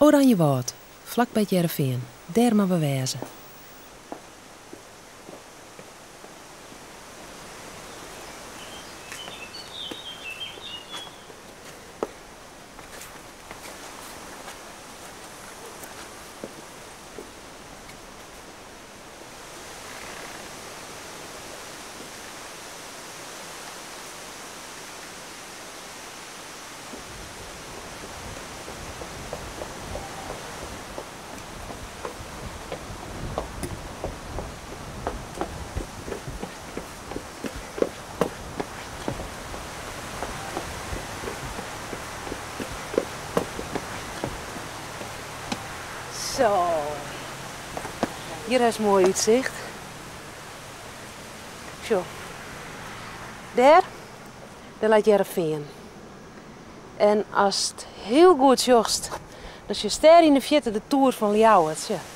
Oranjewâld, flak by It Hearrenfean, dêr moatte we wêze. Zo, hjir is moai útsicht. Sjoch, dêr, dêr leit Hearrenfean. En ast hiel goed sjochst, dan sjochst dêr yn de fierte de toer fan Ljouwert. Sjoch.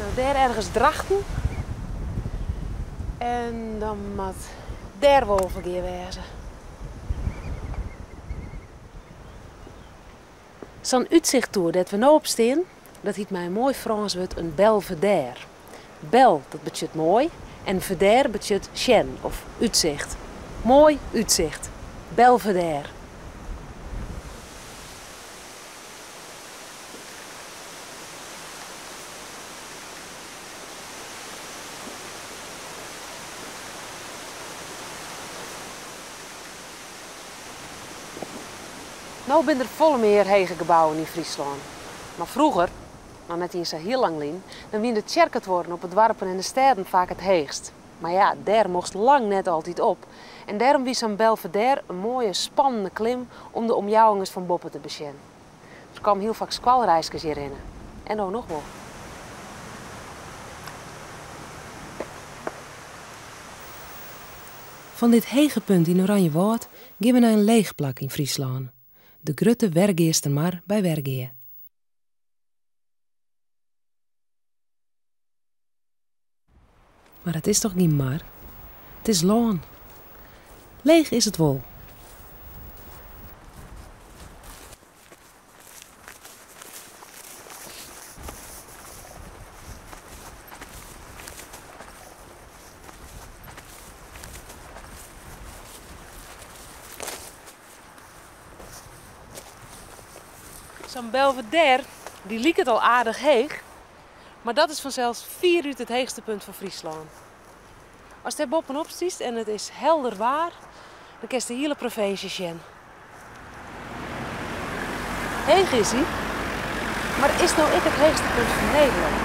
No, dêr ergens Drachten. En dan moat dêr Wolvegea wêze. Sa'n útsichttoer dêr't we no op stean, dat hyt mei in moai Frânsk wurd in belvédère. Bel, dat betsjut moai, en vedère betsjut sjen of útsicht. Moai útsicht. Belvédère. No binne der folle mear hege gebouwen yn Fryslân. Mar froeger, noch net iens sa hiel lang lyn, dan wiene de tsjerketuorren op 'e doarpen en de stêden faak it heechst. Mar ja, dêr mochtst lang net altyd op. En dêrom wie sa'n belvédère in moaie, spannende klim om de omjouwing ris fan boppe te besjen. Der kamen hiel faak skoalreiskes hjirhinne. En no noch wol. Fan dit hege punt yn Oranjewâld gean we nei in leech plak yn Fryslân, de Grutte Wergeastermar by Wergea. Mar it is toch gjin mar? It is lân. Leech is it wol. Sa'n belvédère, dy liket al aardich heech, mar dat is fansels fierút it heechste punt fan Fryslân. Ast dêr boppenop stiest en it is helder waar, dan kinst de hiele provinsje sjen. Heech is hy, mar is no ek it heechste punt fan Nederlân?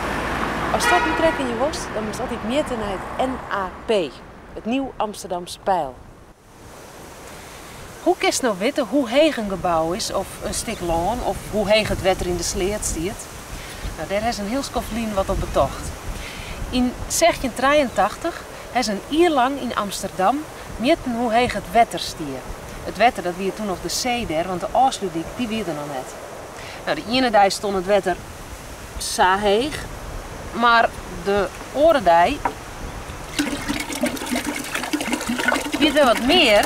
Ast dat útrekkenje wolst, dan moatst altyd mjitte nei it NAP, it Nieuw Amsterdams Peil. Hoe kinst no witte hoe heech in gebou is of in stik lân of hoe heech it wetter yn de sleat stiet? No, dêr ha se in hiel skoft lyn wat op betocht. Yn sechstjintrijeentachtich ha se in jier lang yn Amsterdam mjitten hoe heech it wetter stie. It wetter dat wie toen noch de see dêr, want de Ofslútdyk dy wie der noch net. No, de iene dei stond it wetter sa heech, mar de oare dei wie it wer wat mear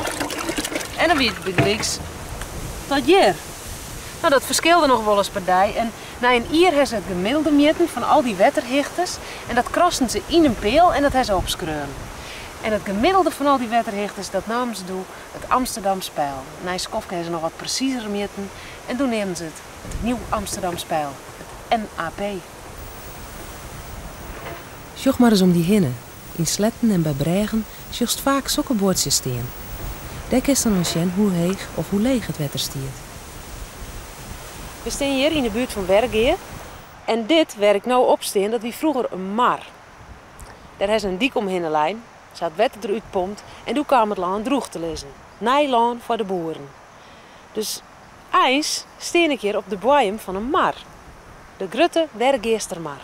en dan wie it bygelyks tot hjir. No, dat ferskilde noch wolris per dei en nei in jier ha se it gemiddelde mjitten fan al dy wetterhichtes en dat krasten se yn in peal en dat ha se opskreaun. En it gemiddelde fan al dy wetterhichtes dat namen se doe it Amsterdams Peil. Nei in skoftke ha se noch wat presizer mjitten en doe neamden se it it Nieuw Amsterdams Peil, it NAP. Sjoch mar ris om dy hinne, yn sletten en by brêgen sjochst faak sokke buordsjes stean. Dêr kinst dan oan sjen hoe heech of hoe leech it wetter stiet. We stean hjir yn de buert fan Wergea en dit wêr ik no op stean dat wie froeger in mar. Dêr ha se in dyk omhinne lein, sa't it wetter derút pompt en doe kaam it lân drûch te lizzen. Nij lân foar de boeren. Dus eins stean ik hjir op de boaiem fan in mar, de Grutte Wergeastermar.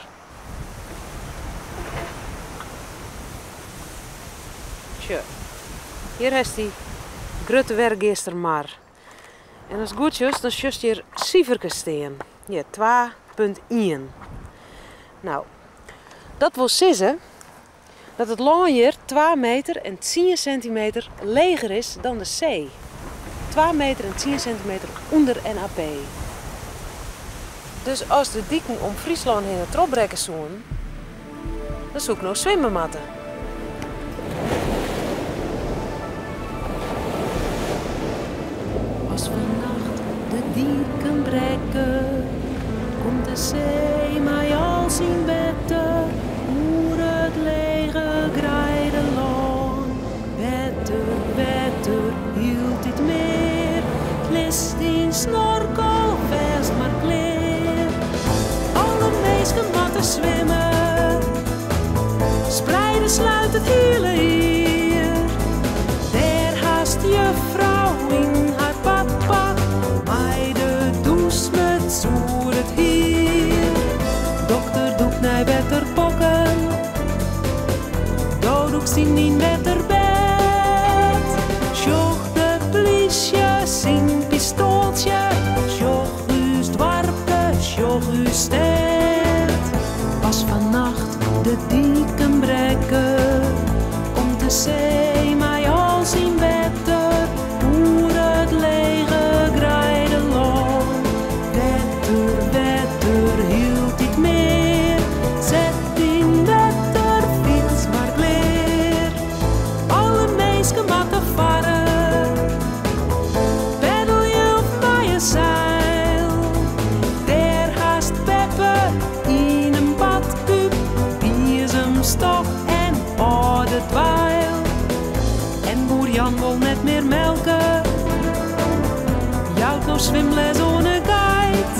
Sjoch, hjir hast dy Grutte Wergeastermar. En ast goed sjochst, dan sjochst hjir siferkes stean. Hjir, 2.1. No, dat wol sizze. Dat it lân hjir twa meter en tsien sintimeter leger is dan de see. Twa meter en tsien sintimeter ûnder NAP. Dus as de diken om Fryslân hinne trochbrekke soenen, dan soe ik no swimme moatte. As fannacht de diken brekke, komt de see mei al syn wetter oer it lege greidelân. Wetter, wetter, hieltyd mear, lis dyn snorkel fêst mar klear. Alle minsken moatte swimme, spreide sluit it hiele jier. Dêr hast juffrou yn har badpak mei de dûsmuts oer it hier. Dokter dûkt nei wetterpokken, do dûkst yn dyn wetterbêd. Sjoch de plysje syn pistoaltsje, sjoch ús doarpke, sjoch ús stêd. As fannacht de diken brekke, komt de see mei al syn wetter oer it lege greidelân. Wetter, wetter, hieltyd mear, set dyn wetterfyts mar klear. Alle minsken moatte farre, peddelje of mei in seil. Dêr hast beppe yn in badkúp, biezemstok en âlde dweil. En boer Jan wol net mear melke, jout no swimles oan 'e geit.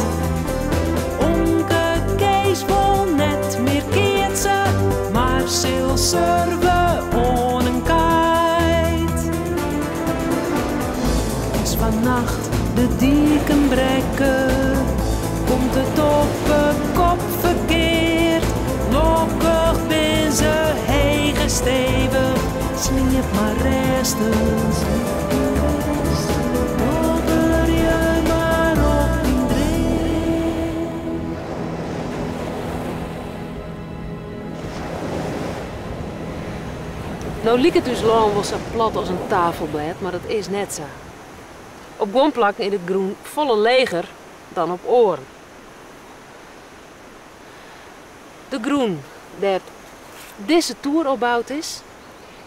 Omke Kees wol net mear keatse, mar sil surfe oan in kite. As fannacht de diken brekke, komt it op 'e kop ferkeard. Lokkich bin se heech en stevich, sliep mar rêstich. Dobberje mar op dyn dream. No liket ús lân wol sa plat as in tafelblêd, mar dat is net sa. Op guon plakken is de grûn folle leger dan op oaren. De grûn dêr't dizze toer op boud is,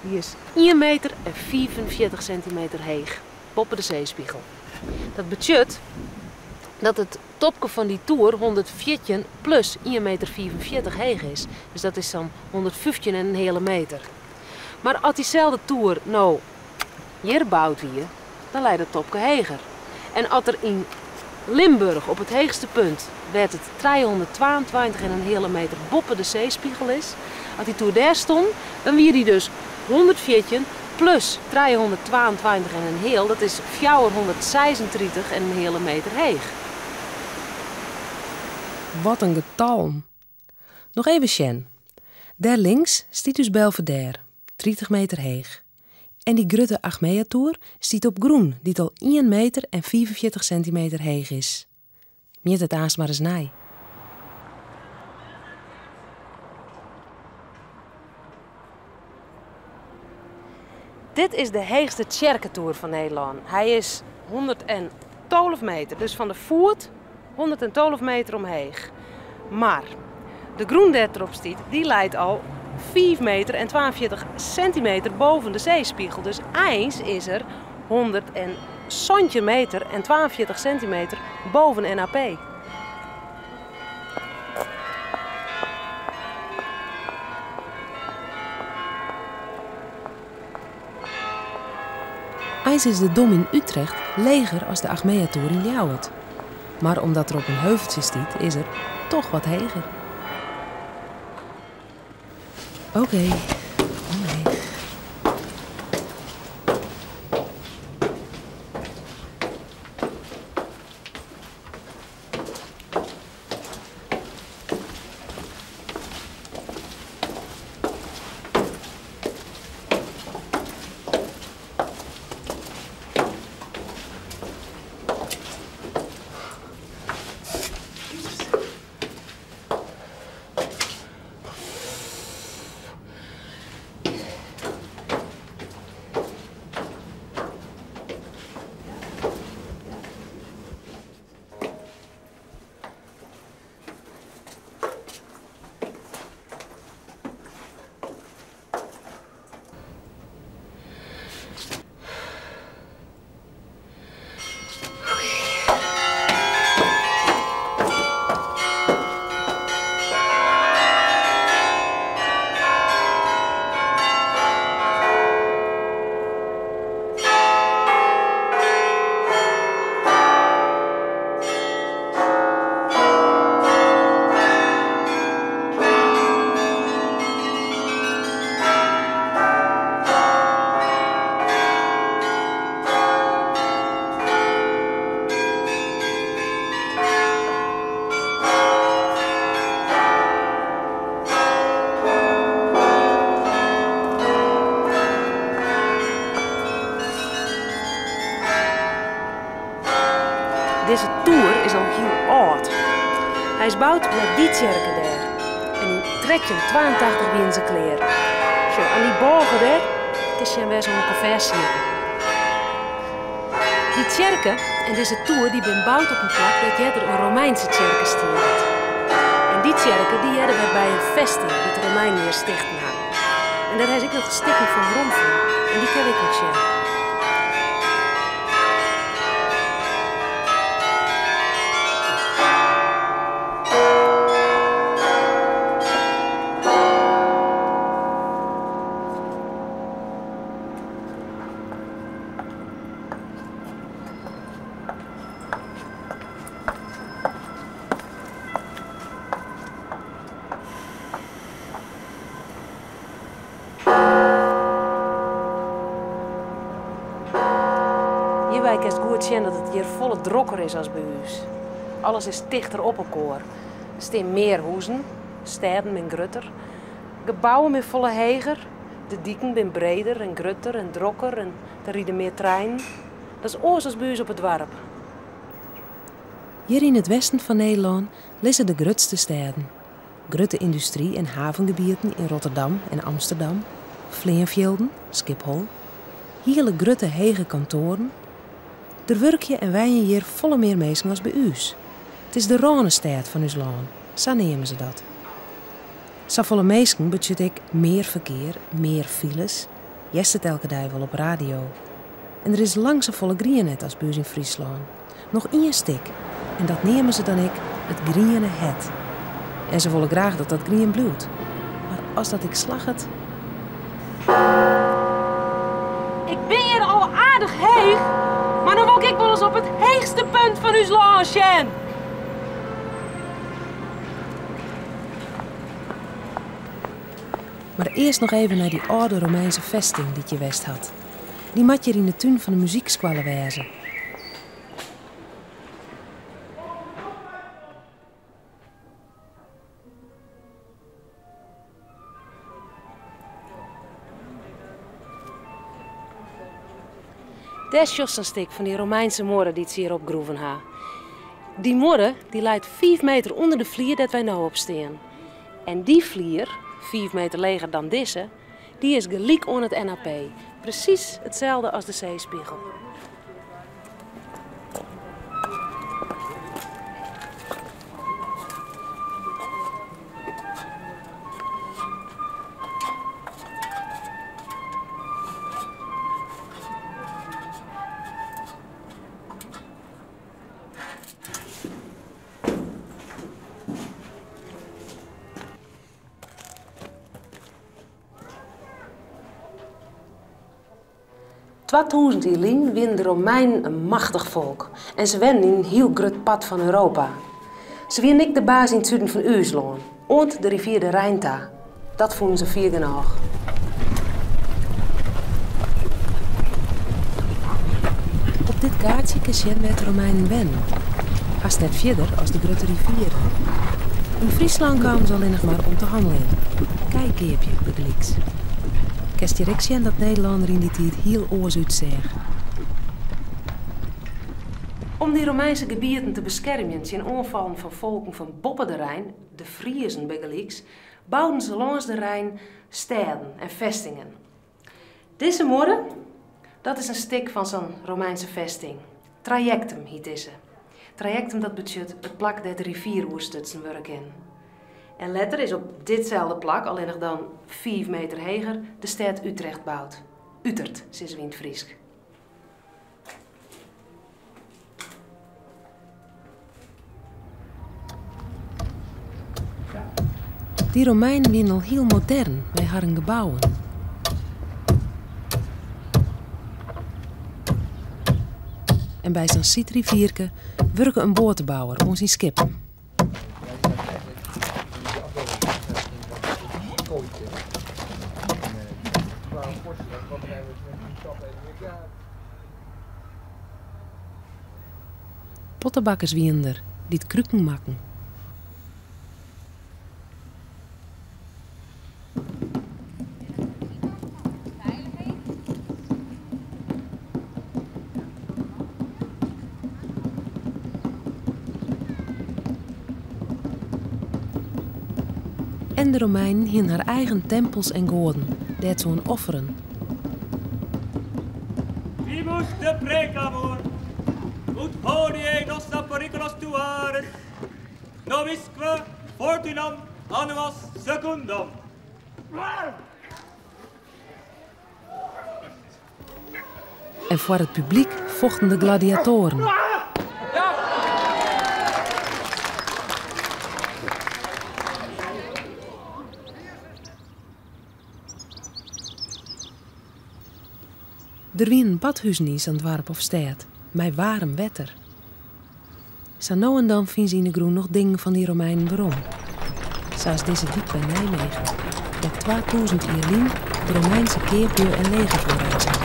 dy is ien meter en 45 sintimeter heech boppe de seespegel. Dat betsjut dat it topke fan dy toer 114 plus ien meter 45 heech is. Dus dat is sa'n 115 en in heale meter. Mar as dyselde toer no hjir boud wie, dan lei dat topke heger. En as der yn Limburch op it heechste punt, wêr't it 322 en in heale meter boppe de seespegel is, as dy toer dêr stond, dan wie dy dus 114 plus 322 en in heal, dat is 436 en in heale meter heech. Wat in getallen. Noch even sjen. Dêr links stiet ús Belvedère, 30 meter heech. En dy grutte Achmeatoer stiet op grûn dy't al ien meter en 45 sintimeter heech is. Mjit it aanst mar ris nei. Dit is de heechste tsjerketoer fan Nederlân. Hy is 112 meter, dus fan de foet 112 meter omheech. Mar de grûn dêr't er op stiet, dy leit al 5 meter en 42 sintimeter boven de seespegel. Dus eins is er 117 meter en 42 sintimeter boven NAP. Eins is de Dom yn Utrecht leger as de Achmeatoer yn Ljouwert. Mar omdat er op in heuveltsje stiet, is er toch wat heger. Oké, omheech. Dizze toer is al hiel âld. Hy is boud mei dy tsjerke dêr. En yn 1382 wiene se klear. Sjoch, oan dy bôge dêr kinst sjen wêr't se oan elkoar fêst sieten. Dy tsjerke en dizze toer dy binne boud op in plak dêr't earder in Romeinse tsjerke stien hat. En dy tsjerke dy hearde wer by in festing dy't de Romeinen hjir stichten ha. En dêr ha se ek noch stikken fan weromfûn en dy kinne we ek noch sjen. Hjirby kinst goed sjen dat it hjir folle drokker is as by ús. Alles is tichter op elkoar. Der stean mear huzen, stêden binne grutter, gebouwen binne folle heger, de diken binne breder en grutter en drokker en der ride mear treinen. Dat is oars as by ús op it doarp. Hjir yn it westen fan Nederlân lizze de grutste stêden. Grutte yndustry en havengebieten yn Rotterdam en Amsterdam, fleanfjilden, Skiphol, hiele grutte hege kantoaren. Der wurkje en wenje hjir folle mear minsken as by ús. It is de Rânestêd fan ús lân, sa neame se dat. Safolle minsken betsjut ek mear ferkear, mear files. Hearst it elke dei wol op radio. En der is lang safolle grien net as by ús yn Fryslân. Noch ien stik en dat neame se dan ek it griene hert. En se wolle graach dat dat grien bliuwt. Mar as dat ek slagget. Ik bin hjir al aardich heech, mar no wol ik ek wolris op it heechste punt fan ús lân sjen. Mar earst noch even nei dy âlde Romeinse festing dy't hjir west hat. Dy moat hjir yn de tún fan de muzykskoalle wêze. Dêr sjochst in stik fan dy Romeinse muorre dy't se hjir opgroeven ha. Dy muorre dy leit fiif meter ûnder de flier dêr't wy no op stean. En dy flier, fiif meter leger dan dizze, dy is gelyk oan it NAP, presys itselde as de seespegel. 2000 jier lyn wienen de Romeinen in machtich folk en se wennen yn in hiel grut part fan Europa. Se wienen ek de baas yn it suden fan ús lân, oant de rivier de Rijn ta. Dat fûnen se fier genôch. Op dit kaartsje kinst sjen wêr't de Romeinen wennen. Hast net fierder as de grutte rivieren. Yn Fryslân kamen se allinnich mar om te hanneljen. Kij keapje, bygelyks. Kinst hjir ek sjen dat Nederlân der yn dy tiid hiel oars útseach. Om dy Romeinse gebieten te beskermjen tsjin oanfallen fan folken fan boppe de Rijn, de Friezen bygelyks, bouden se lâns de Rijn stêden en festingen. Dizze muorre, dat is in stik fan sa'n Romeinse festing. Trajectum hyt dizze. Trajectum dat betsjut it plak dêr't de rivier oerstutsen wurde kin. En letter is op ditselde plak, allinnich dan fiif meter heger, de stêd Utrecht boud. Utert, sizze we yn it Frysk. Dy Romeinen wienen al hiel modern mei harren gebouwen. En by sa'n sydrivierke wurke in boatebouwer oan syn skippen. Pottebakkers wienen der dy't kruken makken. En de Romeinen hienen har eigen tempels en goaden, dêr't se oan offeren. Primus deprecamur, ut hodie nostra periculos tuaris, nobisque fortunam animas secundam. En foar it publyk fochten de gladiatoaren. Der wienen badhuzen yn sa'n doarp of stêd, mei waarm wetter. Sa no en dan fine se yn de grûn noch dingen fan dy Romeinen werom. Sa as dizze dyk by Nijmegen, dêr't 2000 jier lyn de Romeinse keaplju en legerfoarheid siet.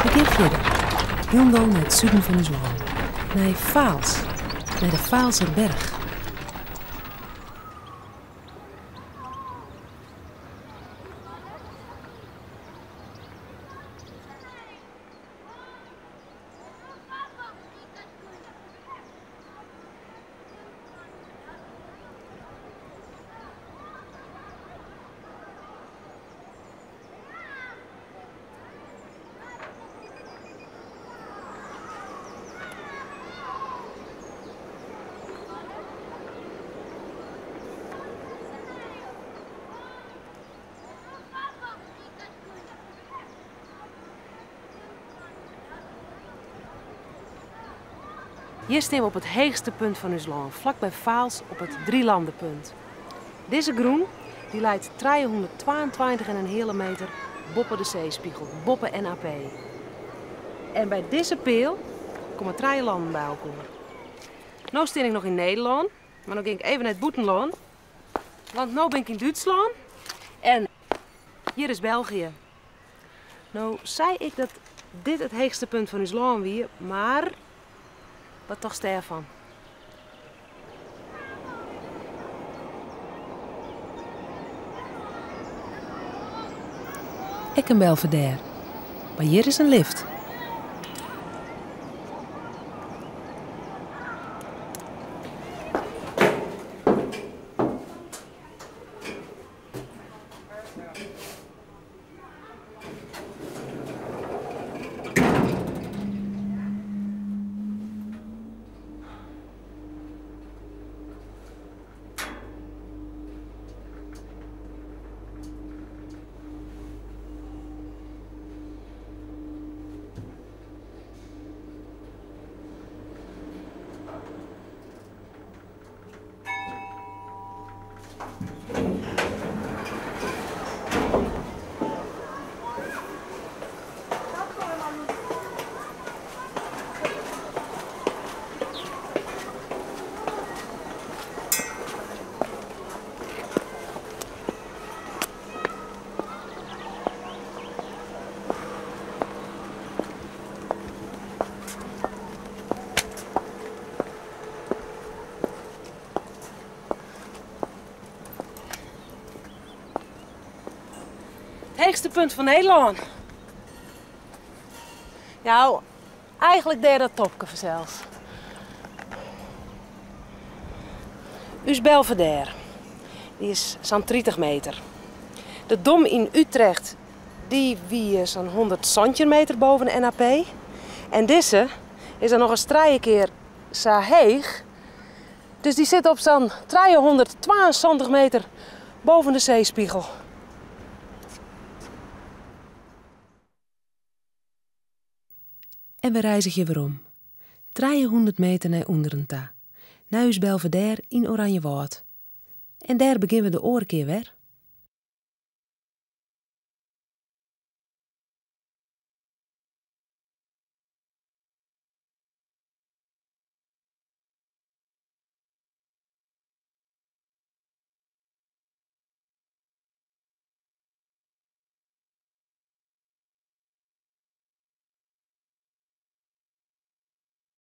We gean fierder, hielendal nei it suden fan ús lân, nei Vaals, nei de Vaalserberg. Hjir stean we op it heechste punt fan ús lân, flakby Vaals op it Drielandenpunt. Dizze grûn dy leit trijehûnderttwaentweintich en in heale meter boppe de seespegel, boppe NAP. En by dizze peal komme trije lannen by elkoar. No stean ik noch yn Nederlân, mar no gean ik even nei it bûtenlân, want no bin ik yn Dútslân en hjir is België. No sei ik dat dit it heechste punt fan ús lân wie, mar wat tochtst dêrfan? Ek in Belvédère, mar hjir is in lift. It heechste punt fan Nederlân. Nou, eigenlik dêr dat topke fansels. Us Belvédère, dy is sa'n 30 meter. De Dom yn Utrecht, dy wie sa'n 117 meter boven de NAP. En dizze is dan noch ris trije kear sa heech. Dus dy sit op sa'n 372 meter boven de seespegel. En we reizgje werom. 300 meter nei ûnderen ta. Nei ús Belvédère yn Oranjewâld. En dêr begjinne we de oare kear wer.